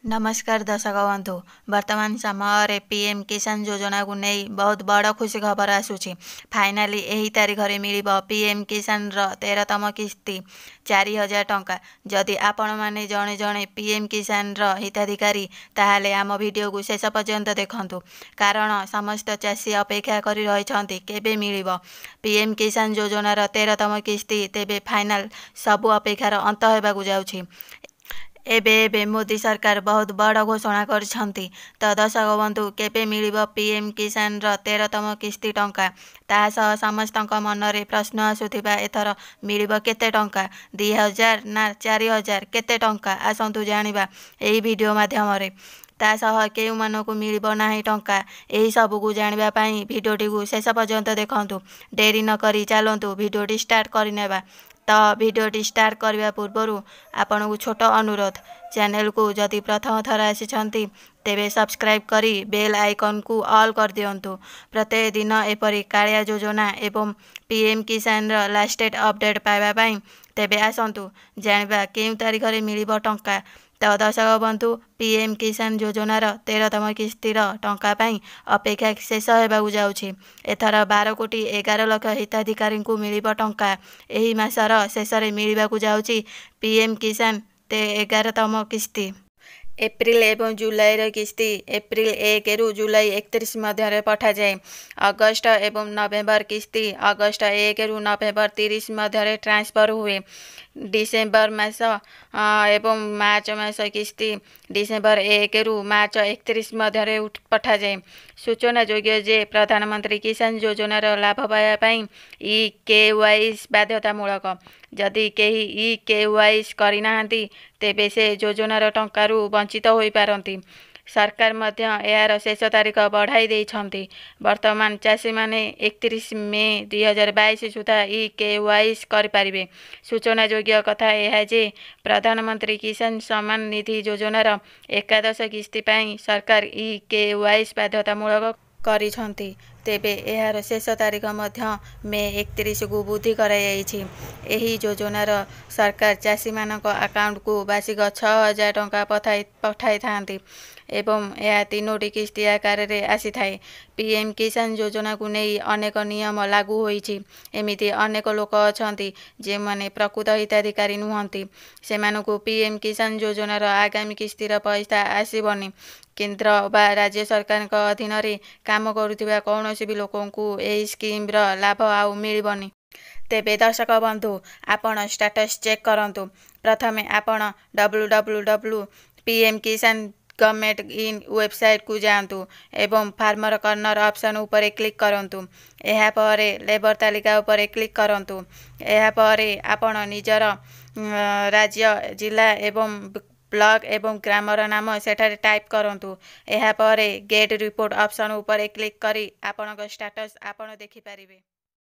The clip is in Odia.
ନମସ୍କାର ଦର୍ଶକ ବନ୍ଧୁ, ବର୍ତ୍ତମାନ ସମୟରେ ପିଏମ୍ କିଷାନ ଯୋଜନାକୁ ନେଇ ବହୁତ ବଡ଼ ଖୁସି ଖବର ଆସୁଛି। ଫାଇନାଲି ଏହି ତାରିଖରେ ମିଳିବ ପିଏମ୍ କିଷାନର 13ତମ କିସ୍ତି 4000 ଟଙ୍କା। ଯଦି ଆପଣମାନେ ଜଣେ ଜଣେ ପିଏମ୍ କିଷାନର ହିତାଧିକାରୀ, ତାହେଲେ ଆମ ଭିଡ଼ିଓକୁ ଶେଷ ପର୍ଯ୍ୟନ୍ତ ଦେଖନ୍ତୁ, କାରଣ ସମସ୍ତ ଚାଷୀ ଅପେକ୍ଷା କରି ରହିଛନ୍ତି କେବେ ମିଳିବ ପିଏମ୍ କିଷାନ ଯୋଜନାର 13ତମ କିସ୍ତି। ତେବେ ଫାଇନାଲ ସବୁ ଅପେକ୍ଷାର ଅନ୍ତ ହେବାକୁ ଯାଉଛି। ଏବେ ଏବେ ମୋଦି ସରକାର ବହୁତ ବଡ଼ ଘୋଷଣା କରିଛନ୍ତି। ତ ଦର୍ଶକ ବନ୍ଧୁ, କେବେ ମିଳିବ ପିଏମ୍ କିଷାନର 13ତମ କିସ୍ତି ଟଙ୍କା, ତା ସହ ସମସ୍ତଙ୍କ ମନରେ ପ୍ରଶ୍ନ ଆସୁଥିବା ଏଥର ମିଳିବ କେତେ ଟଙ୍କା, 2000 ନା 4000, କେତେ ଟଙ୍କା, ଆସନ୍ତୁ ଜାଣିବା ଏହି ଭିଡ଼ିଓ ମାଧ୍ୟମରେ। ତା ସହ କେଉଁମାନଙ୍କୁ ମିଳିବ ନାହିଁ ଟଙ୍କା, ଏହି ସବୁକୁ ଜାଣିବା ପାଇଁ ଭିଡ଼ିଓଟିକୁ ଶେଷ ପର୍ଯ୍ୟନ୍ତ ଦେଖନ୍ତୁ। ଡେରି ନକରି ଚାଲନ୍ତୁ ଭିଡ଼ିଓଟି ଷ୍ଟାର୍ଟ କରିନେବା। ତ ଭିଡ଼ିଓଟି ଷ୍ଟାର୍ଟ କରିବା ପୂର୍ବରୁ ଆପଣଙ୍କୁ ଛୋଟ ଅନୁରୋଧ, ଚ୍ୟାନେଲକୁ ଯଦି ପ୍ରଥମ ଥର ଆସିଛନ୍ତି ତେବେ ସବସ୍କ୍ରାଇବ୍ କରି ବେଲ୍ ଆଇକନ୍କୁ ଅଲ୍ କରିଦିଅନ୍ତୁ ପ୍ରତ୍ୟେକ ଦିନ ଏପରି କାଳିଆ ଯୋଜନା ଏବଂ ପିଏମ୍ କିଷାନର ଲାଟେଷ୍ଟ ଅପଡ଼େଟ୍ ପାଇବା ପାଇଁ। ତେବେ ଆସନ୍ତୁ ଜାଣିବା କେଉଁ ତାରିଖରେ ମିଳିବ ଟଙ୍କା। ତ ଦର୍ଶକ ବନ୍ଧୁ, ପିଏମ୍ କିଷାନ ଯୋଜନାର 13ତମ କିସ୍ତିର ଟଙ୍କା ପାଇଁ ଅପେକ୍ଷା ଶେଷ ହେବାକୁ ଯାଉଛି। ଏଥର 12 କୋଟି 11 ଲକ୍ଷ ହିତାଧିକାରୀଙ୍କୁ ମିଳିବ ଟଙ୍କା। ଏହି ମାସର ଶେଷରେ ମିଳିବାକୁ ଯାଉଛି ପିଏମ୍ କିଷାନ 11ତମ କିସ୍ତି। ଏପ୍ରିଲ ଏବଂ ଜୁଲାଇର କିସ୍ତି ଏପ୍ରିଲ 1ରୁ ଜୁଲାଇ 31 ମଧ୍ୟରେ ପଠାଯାଏ। ଅଗଷ୍ଟ ଏବଂ ନଭେମ୍ବର କିସ୍ତି ଅଗଷ୍ଟ 1ରୁ ନଭେମ୍ବର 30 ମଧ୍ୟରେ ଟ୍ରାନ୍ସଫର ହୁଏ। ଡିସେମ୍ବର ମାସ ଏବଂ ମାର୍ଚ୍ଚ ମାସ କିସ୍ତି ଡିସେମ୍ବର 1ରୁ ମାର୍ଚ୍ଚ 31 ମଧ୍ୟରେ ପଠାଯାଏ। ସୂଚନାଯୋଗ୍ୟ ଯେ ପ୍ରଧାନମନ୍ତ୍ରୀ କିଷାନ ଯୋଜନାର ଲାଭ ପାଇବା ପାଇଁ ଇ-କେୱାଇସି ବାଧ୍ୟତାମୂଳକ। ଯଦି କେହି ଇ-କେୱାଇସି କରିନାହାନ୍ତି, ତେବେ ସେ ଯୋଜନାର ଟଙ୍କାରୁ ବଞ୍ଚିତ ହୋଇପାରନ୍ତି। ସରକାର ମଧ୍ୟ ଏହାର ଶେଷ ତାରିଖ ବଢ଼ାଇ ଦେଇଛନ୍ତି। ବର୍ତ୍ତମାନ ଚାଷୀମାନେ 31 ମେ 2022 ସୁଦ୍ଧା ଇ-କେୱାଇସି କରିପାରିବେ। ସୂଚନାଯୋଗ୍ୟ କଥା ଏହା ଯେ ପ୍ରଧାନମନ୍ତ୍ରୀ କିଷାନ ସମ୍ମାନ ନିଧି ଯୋଜନାର 11 କିସ୍ତି ପାଇଁ ସରକାର ଇ-କେୱାଇସି ବାଧ୍ୟତାମୂଳକ କରିଛନ୍ତି। ତେବେ ଏହାର ଶେଷ ତାରିଖ ମଧ୍ୟ ମେ 31କୁ ବୃଦ୍ଧି କରାଯାଇଛି। ଏହି ଯୋଜନାର ସରକାର ଚାଷୀମାନଙ୍କ ଆକାଉଣ୍ଟକୁ ବାର୍ଷିକ 6000 ଟଙ୍କା ପଠାଇଥାନ୍ତି ଏବଂ ଏହା ତିନୋଟି କିସ୍ତି ଆକାରରେ ଆସିଥାଏ। ପିଏମ୍ କିଷାନ ଯୋଜନାକୁ ନେଇ ଅନେକ ନିୟମ ଲାଗୁ ହୋଇଛି। ଏମିତି ଅନେକ ଲୋକ ଅଛନ୍ତି ଯେଉଁମାନେ ପ୍ରକୃତ ହିତାଧିକାରୀ ନୁହନ୍ତି, ସେମାନଙ୍କୁ ପିଏମ୍ କିଷାନ ଯୋଜନାର ଆଗାମୀ କିସ୍ତିର ପଇସା ଆସିବନି। କେନ୍ଦ୍ର ବା ରାଜ୍ୟ ସରକାରଙ୍କ ଅଧୀନରେ କାମ କରୁଥିବା କୌଣସି ବି ଲୋକଙ୍କୁ ଏହି ସ୍କିମ୍ର ଲାଭ ଆଉ ମିଳିବନି। ତେବେ ଦର୍ଶକ ବନ୍ଧୁ, ଆପଣ ଷ୍ଟାଟସ୍ ଚେକ୍ କରନ୍ତୁ। ପ୍ରଥମେ ଆପଣ www.pmkisan government in ୱେବସାଇଟ୍କୁ ଯାଆନ୍ତୁ ଏବଂ ଫାର୍ମର କର୍ଣ୍ଣର ଅପସନ୍ ଉପରେ କ୍ଲିକ୍ କରନ୍ତୁ। ଏହାପରେ ଲେବର ତାଲିକା ଉପରେ କ୍ଲିକ୍ କରନ୍ତୁ। ଏହାପରେ ଆପଣ ନିଜର ରାଜ୍ୟ, ଜିଲ୍ଲା ଏବଂ ବ୍ଲକ ଏବଂ ଗ୍ରାମର ନାମ ସେଠାରେ ଟାଇପ୍ କରନ୍ତୁ। ଏହାପରେ ଗେଟ୍ ରିପୋର୍ଟ ଅପସନ୍ ଉପରେ କ୍ଲିକ୍ କରି ଆପଣଙ୍କ ଷ୍ଟାଟସ୍ ଆପଣ ଦେଖିପାରିବେ।